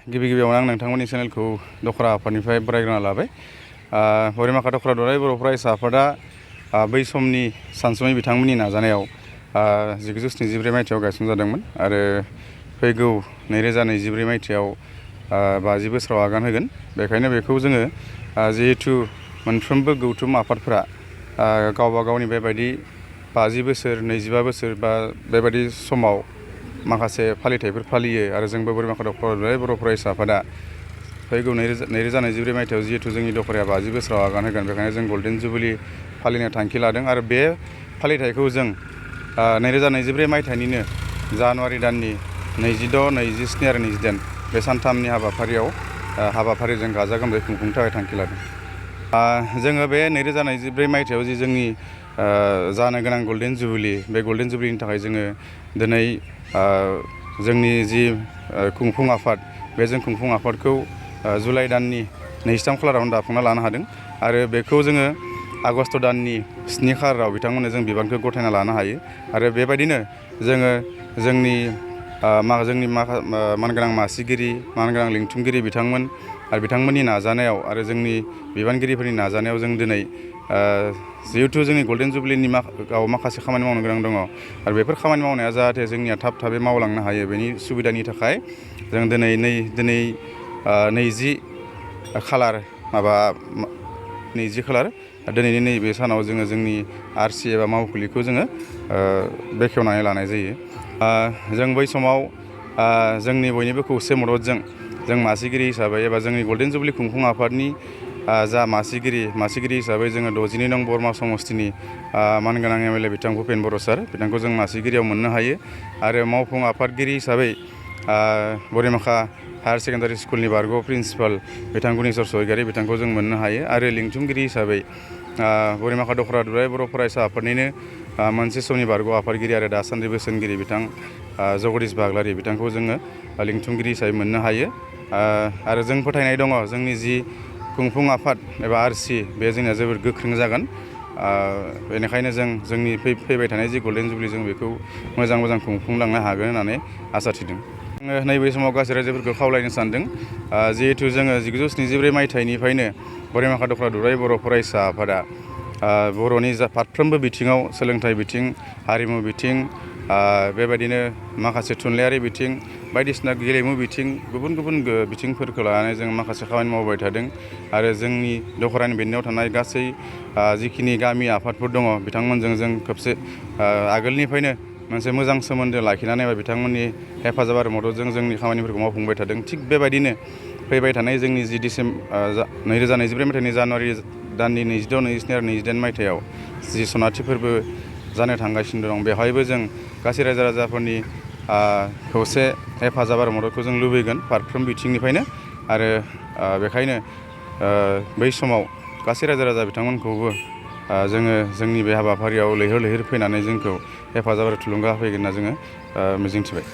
गिबियावनो आं नोंथांमोननि चेनेलखौ दख'र आफादनिफ्राय बरायग्रोना लाबाय। बरिमाखा दख'र दुलाराय बर' फरायसा आफादा बै समनि सानसुमै बिथांमोननि नाजानायाव 1973 मायथाइयाव गायसनजादोंमोन आरो फैगौ 2024 मायथाइयाव 50 बोसोराव आगान होगोन। बेखायनो बेखौ जोङो जिहेतु मोनफ्रोमबो गौथुम आफादफोरा गावबा गावनि बेबायदि 50 बोसोर 25 बोसोर बा बेबायदि समाव माखासे फालिथायफोर फालियो आरो जोंबो बरिमाखा दख'र दुलाराय बर' फरायसा आफादा फैगौ 2024 मायथाइयाव जिहेतु जोंनि दख'राया 50 बोसोराव आगान होगोन, बेखायनो जों गल्डेन जुबिलि फालिनो थांखि लादों आरो बे फालिथायखौ जों 2024 मायथाइनिनो जानुवारि दाननि 26, 27 आरो 28 बे सानथामनि हाबाफारिजों गाजा गोमजायै खुंफुंनो थाखाय थांखि लादों। जोङो बे 2024 मायथाइयाव जि जोंनि जानो गोनां गल्डेन जुबिलि, बे गल्डेन जुबिलिनि थाखाय जोङो दिनै जोंनि जि खुंफुं आफाद, बे जों खुंफुं आफादखौ जुलाइ दाननि 23 खालारावनो दाफुंना लानो हादों आरो बेखौ जोङो आगस्ट दाननि 7 खालाराव बिथांमोननो जों बिबानखौ गथायना लानो हायो आरो बेबायदिनो जोङो जोंनि मानगोनां मासिगिरि, मानगोनां लिंथुमगिरि बिथांमोन आरो बिथांमोननि नाजानायाव आरो जोंनि बिबानगिरिफोरनि नाजानायाव जों दिनै जिहेतु जोंनि गल्डेन जुबिलिनि माखासे खामानि मावनो गोनां दङ आरो बेफोर खामानि मावनाया जाहाथे जोंनिया थाबै मावलांनो हायो, बेनि सुबिदानि थाखाय जों दिनै 20 खालार दिनैनि नैबे सानाव जोङो जोंनि आरसि एबा मावखुलिखौ जोङो बेखेवनानै लानाय जायो। जों बै समाव जोंनि बयनिबो खौसे मददजों जों मासिगिरि हिसाबै एबा जोंनि गल्डेन जुबिलि खुंफुं आफादनि जा मासिगिरि हिसाबै जोङो 62 नं बरमा समस्तिनि मानगोनां MLA बिथां भुपेन बर' सार, बिथांखौ जों मासिगिरियाव मोननो हायो आरो मावफुं आफादगिरि हिसाबै बरिमाखा हायार सेकेन्डारि स्कुलनि बारग' प्रिन्सिपाल बिथां गुनेस्वर स्वरगयारि, बिथांखौ जों मोननो हायो आरो लिंथुमगिरि हिसाबै बरिमाखा दख'र दुलाराय बर' फरायसा आफादनिनो मोनसे समनि बारग' आफादगिरि आरो दासान्दि बोसोनगिरि बिथां जगदिस बाग्लारि, बिथांखौ जोङो लिंथुमगिरि हिसाबै मोननो हायो आरो जों फोथायनाय दङ जोंनि जि खुंफुं आफाद एबा आरसि, बे जोंनिया जोबोद गोख्रों जागोन। बेनिखायनो जों जोंनि फैबाय थानाय जि गल्डेन जुबिलि, जों बेखौ मोजां खुंफुंलांनो हागोन होननानै आसा थिदों। आङो नैबे समाव गासै रायजोफोरखौ खावलायनो सानदों, जिहेतु जोङो 1974 मायथाइनिफ्रायनो बरिमाखा दख'र दुलाराय बर' फरायसा आफादा बर'नि जा फारफ्रोमबो बिथिङाव, सोलोंथाइ बिथिं, हारिमु बिथिं, बेबायदिनो माखासे थुनलाइयारि बिथिं, बायदिसिना गेलेमु बिथिं, गुबुन बिथिंफोरखौ लानानै जों माखासे खामानि मावबाय थादों आरो जोंनि दख'रानि बेन्दोआव थानाय गासै जिखिनि गामि आफादफोर दङ, बिथांमोनजों जों खेबसे आगोलनिफ्रायनो मोनसे मोजां सोमोन्दो लाखिनानै एबा बिथांमोननि हेफाजाब आरो मददजों जोंनि खामानिफोरखौ मावफुंबाय थादों। थिग बेबायदिनो फैबाय थानाय जोंनि जि 2024 मायथाइनि जानुवारि दाननि 26, 27 आरो 28 मायथाइयाव जि सनाथि फोरबो जानो थांगासिनो दं, बेवहायबो जों गासै रायजो राजाफोरनि खौसे हेफाजाब आरो मददखौ जों लुबैगोन फारफ्रोम बिथिंनिफ्रायनो आरो बेखायनो बै समाव गासै रायजो राजा बिथांमोनखौबो जोङो जोंनि बे हाबाफारियाव लैहोर फैनानै जोंखौ हेफाजाब आरो थुलुंगा होफैगोन होनना जोङो मिजिंथिबाय।